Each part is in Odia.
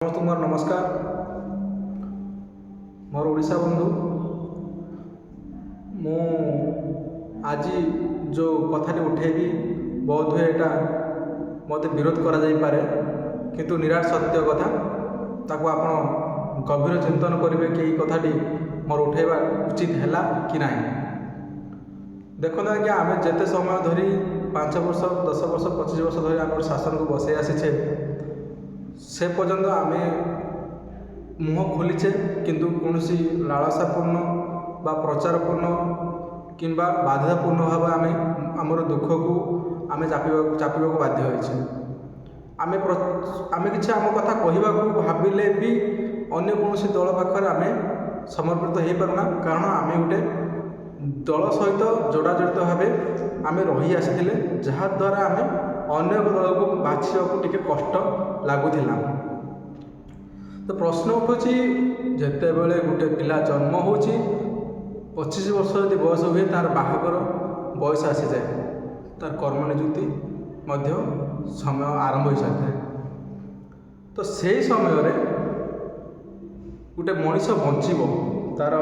ସମସ୍ତଙ୍କୁ ମୋର ନମସ୍କାର। ମୋର ଓଡ଼ିଶା ବନ୍ଧୁ, ମୁଁ ଆଜି ଯେଉଁ କଥାଟି ଉଠେଇବି, ବୋଧହୁଏ ଏଇଟା ମୋତେ ବିରୋଧ କରାଯାଇପାରେ, କିନ୍ତୁ ନିରାଟ ସତ୍ୟ କଥା। ତାକୁ ଆପଣ ଗଭୀର ଚିନ୍ତନ କରିବେ କି ଏଇ କଥାଟି ମୋର ଉଠେଇବା ଉଚିତ ହେଲା କି ନାହିଁ। ଦେଖନ୍ତୁ ଆଜ୍ଞା, ଆମେ ଯେତେ ସମୟ ଧରି 5 ବର୍ଷ, 10 ବର୍ଷ, 25 ବର୍ଷ ଧରି ଆମର ଶାସନକୁ ବସେଇ ଆସିଛେ, ସେ ପର୍ଯ୍ୟନ୍ତ ଆମେ ମୁହଁ ଖୋଲିଛେ, କିନ୍ତୁ କୌଣସି ଲାଳସାପୂର୍ଣ୍ଣ ବା ପ୍ରଚାରପୂର୍ଣ୍ଣ କିମ୍ବା ବାଧ୍ୟତାପୂର୍ଣ୍ଣ ଭାବେ ଆମେ ଆମର ଦୁଃଖକୁ ଆମେ ଚାପିବାକୁ ବାଧ୍ୟ ହୋଇଛେ। ଆମେ କିଛି ଆମ କଥା କହିବାକୁ ଭାବିଲେ ବି ଅନ୍ୟ କୌଣସି ଦଳ ପାଖରେ ଆମେ ସମର୍ପିତ ହେଇପାରୁନା, କାରଣ ଆମେ ଗୋଟେ ଦଳ ସହିତ ଯୋଡ଼ା ଜଡ଼ିତ ଭାବେ ଆମେ ରହି ଆସିଥିଲେ, ଯାହାଦ୍ୱାରା ଆମେ ଅନ୍ୟ ଏକ ଦଳକୁ ବାଛିବାକୁ ଟିକେ କଷ୍ଟ ଲାଗୁଥିଲା। ତ ପ୍ରଶ୍ନ ଉଠୁଛି, ଯେତେବେଳେ ଗୋଟେ ପିଲା ଜନ୍ମ ହେଉଛି, 25 ବର୍ଷ ଯଦି ବୟସ ହୁଏ, ତାର ବାହାଘର ବୟସ ଆସିଯାଏ, ତାର କର୍ମ ନିଯୁକ୍ତି ମଧ୍ୟ ସମୟ ଆରମ୍ଭ ହୋଇସାରିଥାଏ। ତ ସେଇ ସମୟରେ ଗୋଟେ ମଣିଷ ବଞ୍ଚିବ, ତାର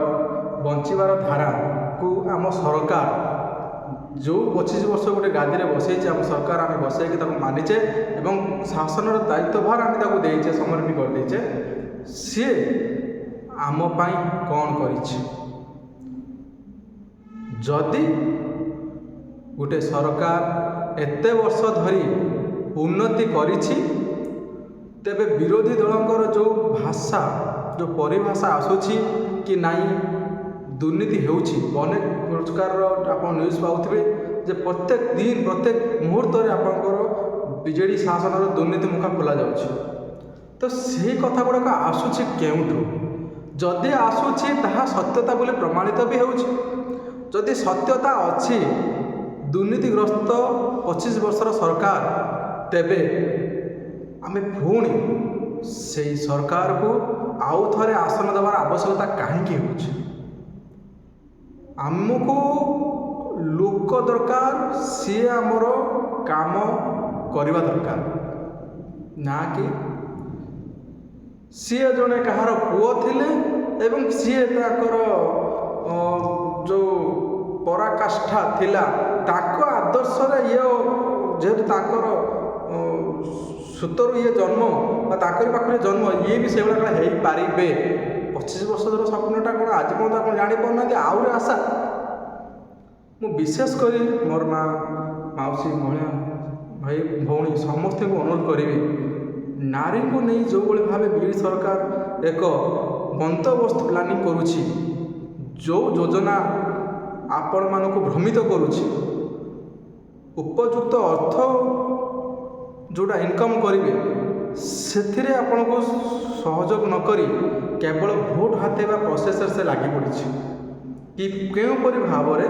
ବଞ୍ଚିବାର ଧାରାକୁ ଆମ ସରକାର ଯେଉଁ 25 ବର୍ଷ ଗୋଟେ ଗାଦିରେ ବସେଇছে, ଆମ ସରକାର ଆମେ ବସେଇକି ତାକୁ ମାନିଛେ ଏବଂ ଶାସନର ଦାୟିତ୍ୱ ଭାର ଆମେ ତାକୁ ଦେଇଛେ, ସମର୍ପି କରିଦେଇଛେ, ସିଏ ଆମ ପାଇଁ କ'ଣ କରିଛି? ଯଦି ଗୋଟେ ସରକାର ଏତେ ବର୍ଷ ଧରି ଉନ୍ନତି କରିଛି, ତେବେ ବିରୋଧୀ ଦଳଙ୍କର ଯେଉଁ ଭାଷା, ଯେଉଁ ପରିଭାଷା ଆସୁଛି କି ନାଇଁ ଦୁର୍ନୀତି ହେଉଛି, ଅନେକ ପ୍ରକାରର ଆପଣ ନ୍ୟୁଜ୍ ପାଉଥିବେ ଯେ ପ୍ରତ୍ୟେକ ଦିନ, ପ୍ରତ୍ୟେକ ମୁହୂର୍ତ୍ତରେ ଆପଣଙ୍କର ବିଜେଡ଼ି ଶାସନର ଦୁର୍ନୀତି ମୁଖା ଖୋଲା ଯାଉଛି। ତ ସେଇ କଥା ଗୁଡ଼ାକ ଆସୁଛି କେଉଁଠୁ? ଯଦି ଆସୁଛି, ତାହା ସତ୍ୟତା ବୋଲି ପ୍ରମାଣିତ ବି ହେଉଛି। ଯଦି ସତ୍ୟତା ଅଛି ଦୁର୍ନୀତିଗ୍ରସ୍ତ 25 ବର୍ଷର ସରକାର, ତେବେ ଆମେ ପୁଣି ସେଇ ସରକାରକୁ ଆଉ ଥରେ ଆସନ ଦେବାର ଆବଶ୍ୟକତା କାହିଁକି ହେଉଛି? ଆମକୁ ଲୋକ ଦରକାର, ସିଏ ଆମର କାମ କରିବା ଦରକାର, ନା କି ସିଏ ଜଣେ କାହାର ପୁଅ ଥିଲେ ଏବଂ ସିଏ ତାଙ୍କର ଯେଉଁ ପରାକାଷ୍ଠା ଥିଲା, ତାଙ୍କ ଆଦର୍ଶରେ ଇଏ ଯେହେତୁ ତାଙ୍କର ସୂତରୁ ଇଏ ଜନ୍ମ ବା ତାଙ୍କରି ପାଖରେ ଜନ୍ମ, ଇଏ ବି ସେଇଭଳିଆ କାଳେ ହେଇପାରିବେ। 25 ବର୍ଷର ସ୍ୱପ୍ନଟା କ'ଣ ଆଜି ପର୍ଯ୍ୟନ୍ତ ଆପଣ ଜାଣିପାରୁନାହାନ୍ତି? ଆହୁରି ଆଶା। ମୁଁ ବିଶେଷ କରି ମୋର ମା, ମାଉସୀ, ମହିଳା ଭାଇ ଭଉଣୀ ସମସ୍ତଙ୍କୁ ଅନୁରୋଧ କରିବି, ନାରୀଙ୍କୁ ନେଇ ଯେଉଁଭଳି ଭାବେ ବିଜେଡ଼ି ସରକାର ଏକ ବନ୍ଦୋବସ୍ତ ପ୍ଲାନିଂ କରୁଛି, ଯେଉଁ ଯୋଜନା ଆପଣମାନଙ୍କୁ ଭ୍ରମିତ କରୁଛି, ଉପଯୁକ୍ତ ଅର୍ଥ ଯେଉଁଟା ଇନକମ୍ କରିବେ ସେଥିରେ ଆପଣଙ୍କୁ ସହଯୋଗ ନକରି କେବଳ ଭୋଟ ହାତେଇବା ପ୍ରୋସେସରେ ସେ ଲାଗି ପଡ଼ିଛି କି କେଉଁପରି ଭାବରେ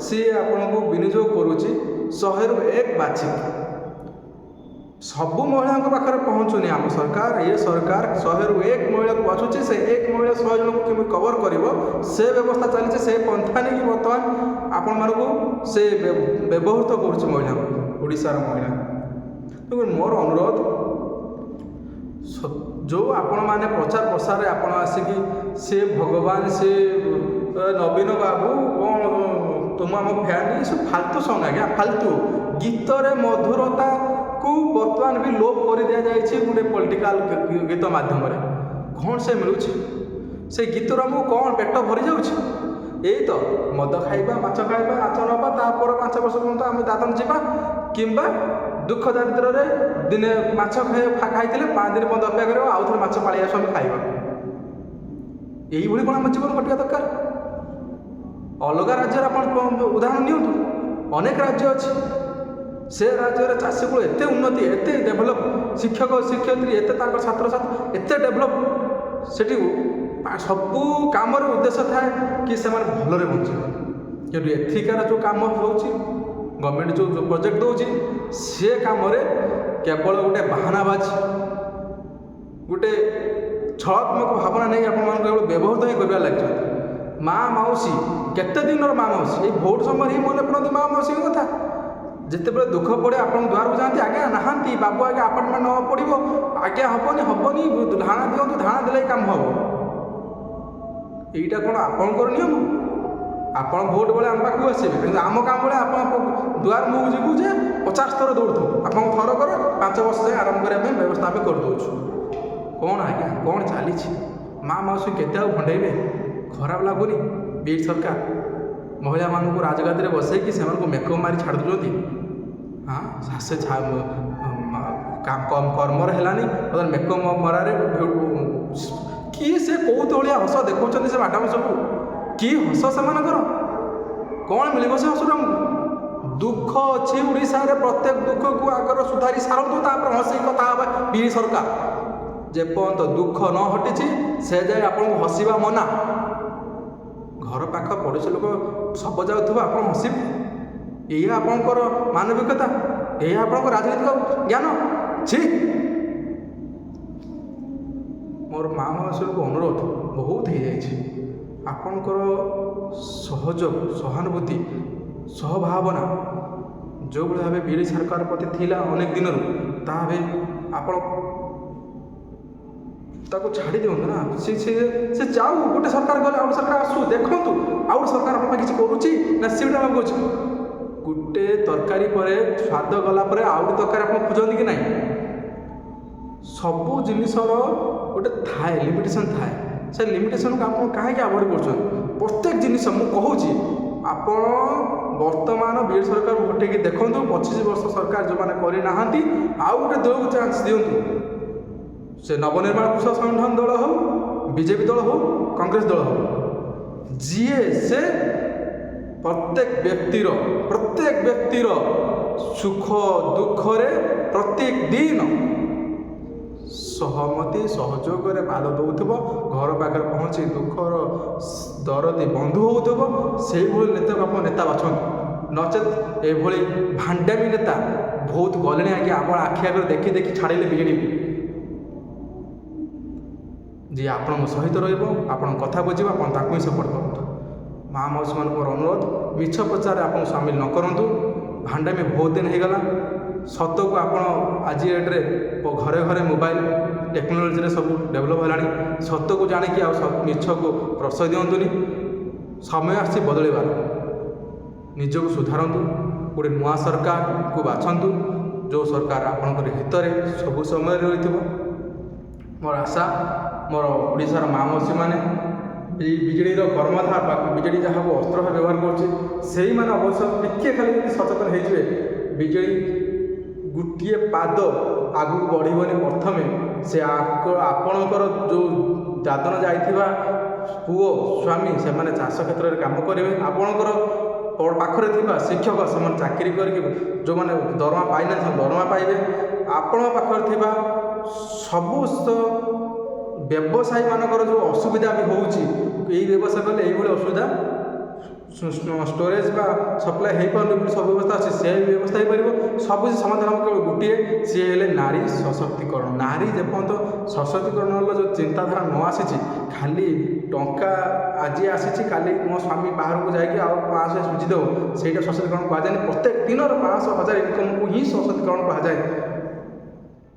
ସିଏ ଆପଣଙ୍କୁ ବିନିଯୋଗ କରୁଛି। 100ରୁ 1 ବାଛିକି ସବୁ ମହିଳାଙ୍କ ପାଖରେ ପହଞ୍ଚୁନି ଆମ ସରକାର। ଏ ସରକାର 100ରୁ 1 ମହିଳାକୁ ବାଛୁଛି। ସେ ଏକ ମହିଳା 100 ଜଣଙ୍କୁ କେମିତି କଭର କରିବ, ସେ ବ୍ୟବସ୍ଥା ଚାଲିଛି। ସେ ପନ୍ଥା ନେଇକି ବର୍ତ୍ତମାନ ଆପଣମାନଙ୍କୁ ସେ ବ୍ୟବହୃତ କରୁଛି ମହିଳାଙ୍କୁ, ଓଡ଼ିଶାର ମହିଳା। ତେଣୁ ମୋର ଅନୁରୋଧ, ଯେଉଁ ଆପଣମାନେ ପ୍ରଚାର ପ୍ରସାରରେ ଆପଣ ଆସିକି ସେ ଭଗବାନ, ସେ ନବୀନ ବାବୁ କ'ଣ, ତୁମ ଆମ ଫ୍ୟାନ୍, ଏସବୁ ଫାଲତୁ ସଙ୍ଗ ଆଜ୍ଞା, ଫାଲତୁ ଗୀତରେ ମଧୁରତାକୁ ବର୍ତ୍ତମାନ ବି ଲୋପ କରିଦିଆଯାଇଛି ଗୋଟେ ପଲିଟିକାଲ ଗୀତ ମାଧ୍ୟମରେ। କ'ଣ ସେ ମିଳୁଛି ସେ ଗୀତରୁ ଆମକୁ? କ'ଣ ପେଟ ଭରି ଯାଉଛି? ଏଇ ତ ମଦ ଖାଇବା, ମାଛ ଖାଇବା, ନାଚ ନେବା, ତାପରେ 5 ବର୍ଷ ପର୍ଯ୍ୟନ୍ତ ଆମେ ଦାଦନ ଯିବା, କିମ୍ବା ଦୁଃଖ ଦାରିଦ୍ରରେ ଦିନେ ମାଛ ଖାଇଥିଲେ 5 ଦିନ ପର୍ଯ୍ୟନ୍ତ ଅପେକ୍ଷା କରିବ, ଆଉ ଥରେ ମାଛ ପାଳି ଆସୁ, ଆମେ ଖାଇବା। ଏଇଭଳି କ'ଣ ଆମ ଜୀବନ କଟିବା ଦରକାର? ଅଲଗା ରାଜ୍ୟରେ ଆପଣ ଉଦାହରଣ ନିଅନ୍ତୁ। ଅନେକ ରାଜ୍ୟ ଅଛି, ସେ ରାଜ୍ୟରେ ଚାଷୀକୁଳ ଏତେ ଉନ୍ନତି, ଏତେ ଡେଭଲପ୍, ଶିକ୍ଷକ ଶିକ୍ଷୟିତ୍ରୀ ଏତେ, ତାଙ୍କ ଛାତ୍ରଛାତ୍ରୀ ଏତେ ଡେଭଲପ୍। ସେଠି ସବୁ କାମର ଉଦ୍ଦେଶ୍ୟ ଥାଏ କି ସେମାନେ ଭଲରେ ବଞ୍ଚିବେ। କିନ୍ତୁ ଏଠିକାର ଯେଉଁ କାମ ହେଉଛି, ଗଭର୍ଣ୍ଣମେଣ୍ଟ ଯେଉଁ ଯେଉଁ ପ୍ରୋଜେକ୍ଟ ଦେଉଛି, ସେ କାମରେ କେବଳ ଗୋଟେ ବାହାନାବାଜି, ଗୋଟେ ଛଳାତ୍ମକ ଭାବନା ନେଇ ଆପଣମାନଙ୍କୁ କେବଳ ବ୍ୟବହୃତ ହିଁ କରିବାରେ ଲାଗିଛନ୍ତି। ମା ମାଉସୀ, କେତେ ଦିନର ମା ମାଉସୀ? ଏଇ ଭୋଟ ସମୟରେ ହିଁ ମନେ ପଡ଼ନ୍ତି ମା ମାଉସୀଙ୍କ କଥା। ଯେତେବେଳେ ଦୁଃଖ ପଡ଼େ, ଆପଣଙ୍କ ଦୁଆରକୁ ଯାଆନ୍ତି। ଆଜ୍ଞା ନାହାନ୍ତି ବାବୁ, ଆଜ୍ଞା ଆପାର୍ଟମେଣ୍ଟ ନେବାକୁ ପଡ଼ିବ ଆଜ୍ଞା, ହେବନି ହେବନି, ଧାରଣା ଦିଅନ୍ତୁ, ଧାରଣା ଦେଲେ କାମ ହେବ। ଏଇଟା କ'ଣ ଆପଣଙ୍କର ନିୟମ? ଆପଣ ଭୋଟ ବେଳେ ଆମ ପାଖକୁ ଆସିବେ, କିନ୍ତୁ ଆମ କାମ ବେଳେ ଆପଣ ଦୁଆର ମୁହଁକୁ ଯିବୁ ଯେ 50 ଥର ଦୌଡ଼ୁଥିବୁ। ଆପଣଙ୍କ ଥରକରେ 5 ବର୍ଷ ଯାଏଁ ଆରାମ କରିବା ପାଇଁ ବ୍ୟବସ୍ଥା ଆମେ କରିଦେଉଛୁ। କ'ଣ ଆଜ୍ଞା, କ'ଣ ଚାଲିଛି? ମା ମାଉସୀ କେତେ ଆଉ ଭଣ୍ଡେଇବେ? ଖରାପ ଲାଗୁନି? ବିଜେଡି ସରକାର ମହିଳାମାନଙ୍କୁ ରାଜଗାଦିରେ ବସେଇକି ସେମାନଙ୍କୁ ମେକଅପ୍ ମାରି ଛାଡ଼ି ଦେଉଛନ୍ତି। ହଁ, ସେ କର୍ମରେ ହେଲାନି, ବର୍ତ୍ତମାନ ମେକଅପ୍ ମରାରେ। କିଏ ସେ? କେଉଁ ଭଳିଆ ହସ ଦେଖାଉଛନ୍ତି ସେ ମ୍ୟାଡ଼ାମ୍ ସବୁ? କି ହସ ସେମାନଙ୍କର? କ'ଣ ମିଳିବ ସେ ହସରୁ ଆମକୁ? ଦୁଃଖ ଅଛି ଓଡ଼ିଶାରେ। ପ୍ରତ୍ୟେକ ଦୁଃଖକୁ ଆଗର ସୁଧାରି ସାରନ୍ତୁ, ତାପରେ ହସିକି କଥା ହେବା। ବିଜେଡି ସରକାର, ଯେପର୍ଯ୍ୟନ୍ତ ଦୁଃଖ ନ ହଟିଛି, ସେ ଯାଏ ଆପଣଙ୍କୁ ହସିବା ମନା। ଘର ପାଖ ପଡ଼ୋଶୀ ଲୋକ ଶବ ଯାଉଥିବ, ଆପଣ ହସିବେ? ଏଇଆ ଆପଣଙ୍କର ମାନବିକତା? ଏଇଆ ଆପଣଙ୍କ ରାଜନୈତିକ ଜ୍ଞାନ? ଛି! ମୋର ମା ମାଉସୀଙ୍କୁ ଅନୁରୋଧ, ବହୁତ ହେଇଯାଇଛି। ଆପଣଙ୍କର ସହଯୋଗ, ସହାନୁଭୂତି, ସହଭାବନା ଯେଉଁଭଳି ଭାବେ ବିଜେଡ଼ି ସରକାର ପ୍ରତି ଥିଲା ଅନେକ ଦିନରୁ, ତାହା ଏବେ ଆପଣ ତାକୁ ଛାଡ଼ି ଦିଅନ୍ତୁ ନା। ସେ ସେ ସେ ଯାଉ, ଗୋଟେ ସରକାର ଗଲେ ଆଉ ଗୋଟେ ସରକାର ଆସୁ। ଦେଖନ୍ତୁ ଆଉ ଗୋଟେ ସରକାର ଆପଣଙ୍କ ପାଇଁ କିଛି କରୁଛି ନା ସିଏ ବି କହୁଛି। ଗୋଟେ ତରକାରୀ ପରେ ସ୍ୱାଦ ଗଲା ପରେ ଆଉ ଗୋଟେ ତରକାରୀ ଆପଣ ଖୋଜନ୍ତି କି ନାହିଁ? ସବୁ ଜିନିଷର ଗୋଟେ ଥାଏ, ଲିମିଟେସନ୍ ଥାଏ। ସେ ଲିମିଟେସନ୍କୁ ଆପଣ କାହିଁକି ଆଭଏଡ଼ କରୁଛନ୍ତି? ପ୍ରତ୍ୟେକ ଜିନିଷ ମୁଁ କହୁଛି, ଆପଣ ବର୍ତ୍ତମାନ ବିଜେଡ଼ି ସରକାରକୁ ହଟେଇକି ଦେଖନ୍ତୁ। 25 ବର୍ଷ ସରକାର ଯେଉଁମାନେ କରିନାହାନ୍ତି, ଆଉ ଗୋଟେ ଦଳକୁ ଚାନ୍ସ ଦିଅନ୍ତୁ। ସେ ନବନିର୍ମାଣ କୃଷକ ସଂଗଠନ ଦଳ ହେଉ, ବିଜେପି ଦଳ ହେଉ, କଂଗ୍ରେସ ଦଳ ହେଉ, ଯିଏ ସେ ପ୍ରତ୍ୟେକ ବ୍ୟକ୍ତିର ସୁଖ ଦୁଃଖରେ ପ୍ରତ୍ୟେକ ଦିନ ସହମତି ସହଯୋଗରେ ପାଦ ଦେଉଥିବ, ଘର ପାଖରେ ପହଞ୍ଚି ଦୁଃଖର ଦରଦି ବନ୍ଧୁ ହେଉଥିବ, ସେଇଭଳି ନେତାକୁ ଆପଣ ନେତା ବାଛନ୍ତୁ। ନଚେତ୍ ଏଭଳି ଭାଣ୍ଡାମି ନେତା ବହୁତ ଗଲେଣି ଆଜ୍ଞା। ଆପଣ ଆଖି ଆଗରେ ଦେଖି ଦେଖି ଛାଡ଼ିଲେ ବିଜେଡ଼ିକୁ। ଯିଏ ଆପଣଙ୍କ ସହିତ ରହିବ, ଆପଣଙ୍କ କଥା ବୁଝିବ, ଆପଣ ତାକୁ ହିଁ ସପୋର୍ଟ କରନ୍ତୁ। ମା ମାଉସୀମାନଙ୍କୁ ମୋର ଅନୁରୋଧ, ମିଛ ପ୍ରଚାରରେ ଆପଣ ସାମିଲ ନ କରନ୍ତୁ। ଭାଣ୍ଡାମି ବହୁତ ଦିନ ହେଇଗଲା। ସତକୁ ଆପଣ ଆଜି ଡେଟ୍ରେ ଘରେ ଘରେ ମୋବାଇଲ, ଟେକ୍ନୋଲୋଜିରେ ସବୁ ଡେଭଲପ୍ ହେଲାଣି। ସତକୁ ଜାଣିକି ଆଉ ମିଛକୁ ପ୍ରଶ୍ରୟ ଦିଅନ୍ତୁନି। ସମୟ ଆସିଛି ବଦଳିବାର। ନିଜକୁ ସୁଧାରନ୍ତୁ, ଗୋଟେ ନୂଆ ସରକାରକୁ ବାଛନ୍ତୁ, ଯେଉଁ ସରକାର ଆପଣଙ୍କର ହିତରେ ସବୁ ସମୟରେ ରହିଥିବ। ମୋର ଆଶା, ମୋର ଓଡ଼ିଶାର ମା ମାଉସୀମାନେ ବିଜେଡ଼ିର କର୍ମଧାର ବା ବିଜେଡ଼ି ଯାହାକୁ ଅସ୍ତ୍ର ଭାବେ ବ୍ୟବହାର କରୁଛି, ସେଇମାନେ ଅବଶ୍ୟ ଟିକିଏ ଖାଲି ଯଦି ସଚେତନ ହେଇଯିବେ, ବିଜେଡ଼ି ଗୋଟିଏ ପାଦ ଆଗକୁ ବଢ଼ିବନି। ପ୍ରଥମେ ସେ ଆପଣଙ୍କର ଯେଉଁ ଦାଦନ ଯାଇଥିବା ପୁଅ, ସ୍ୱାମୀ, ସେମାନେ ଚାଷ କ୍ଷେତ୍ରରେ କାମ କରିବେ। ଆପଣଙ୍କର ପାଖରେ ଥିବା ଶିକ୍ଷକ, ସେମାନେ ଚାକିରି କରିକି ଯେଉଁମାନେ ଦରମା ପାଇନାହାନ୍ତି, ସେମାନେ ଦରମା ପାଇବେ। ଆପଣଙ୍କ ପାଖରେ ଥିବା ସମସ୍ତ ବ୍ୟବସାୟୀମାନଙ୍କର ଯେଉଁ ଅସୁବିଧା ବି ହେଉଛି, ଏଇ ବ୍ୟବସାୟ କଲେ ଏଇଭଳି ଅସୁବିଧା, ଷ୍ଟୋରେଜ୍ ବା ସପ୍ଲାଏ ହେଇପାରୁନି ବୋଲି ସବୁ ବ୍ୟବସ୍ଥା ଅଛି, ସେ ବ୍ୟବସ୍ଥା ହେଇପାରିବ। ସବୁ କିଛି ସମାଧାନ ହେବ କେବଳ ଗୋଟିଏ, ସିଏ ହେଲେ ନାରୀ ସଶକ୍ତିକରଣ। ନାରୀ ଯେପର୍ଯ୍ୟନ୍ତ ସଶକ୍ତିକରଣର ଯେଉଁ ଚିନ୍ତାଧାରା ନ ଆସିଛି, ଖାଲି ଟଙ୍କା ଆଜି ଆସିଛି, କାଲି ମୋ ସ୍ୱାମୀ ବାହାରକୁ ଯାଇକି ଆଉ 500 ସୁଝିଦେବ, ସେଇଟା ସଶକ୍ତିକରଣ କୁହାଯାଏନି। ପ୍ରତ୍ୟେକ ଦିନର 500, 1000 ଇନକମ୍କୁ ହିଁ ସଶକ୍ତିକରଣ କୁହାଯାଏ,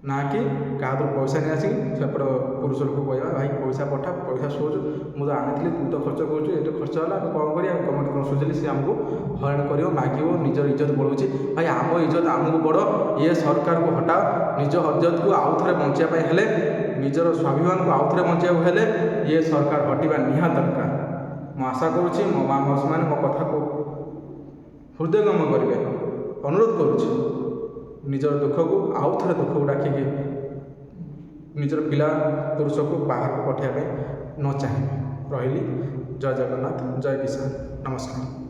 ନା କି କାହାଠୁ ପଇସା ନେଇ ଆସିକି ସେପଟ ପୁରୁଷ ଲୋକ କହିବା, ଭାଇ ପଇସା ପଠା, ପଇସା ସୁଝ, ମୁଁ ତ ଆଣିଥିଲି, ତୁ ତ ଖର୍ଚ୍ଚ କରୁଛୁ, ଏତେ ଖର୍ଚ୍ଚ ହେଲା, ଆମେ କ'ଣ କରିବା? ଗଭର୍ଣ୍ଣମେଣ୍ଟ କ'ଣ ସୁଝିଲି? ସେ ଆମକୁ ହଇରାଣ କରିବ, ମାଗିବ, ନିଜର ଇଜ୍ଜତ ପଳାଉଛି। ଭାଇ, ଆମ ଇଜ୍ଜତ ଆମକୁ ବଡ଼। ଇଏ ସରକାରକୁ ହଟାଅ। ନିଜ ଇଜ୍ଜତକୁ ଆଉ ଥରେ ବଞ୍ଚିବା ପାଇଁ ହେଲେ, ନିଜର ସ୍ୱାଭିମାନକୁ ଆଉ ଥରେ ବଞ୍ଚିବାକୁ ହେଲେ, ଇଏ ସରକାର ହଟିବା ନିହାତି ଦରକାର। ମୁଁ ଆଶା କରୁଛି ମୋ ମା ମାଉସୀମାନେ ମୋ କଥାକୁ ହୃଦୟଙ୍ଗମ କରିବେ। ଅନୁରୋଧ କରୁଛି, ନିଜର ଦୁଃଖକୁ ଆଉ ଥରେ ଦୁଃଖକୁ ଡାକିକି ନିଜର ପିଲା ପୁରୁଷକୁ ବାହାରକୁ ପଠାଇବା ପାଇଁ ନ ଚାହିଁବେ। ରହିଲି। ଜୟ ଜଗନ୍ନାଥ, ଜୟ କିଷାନ, ନମସ୍କାର।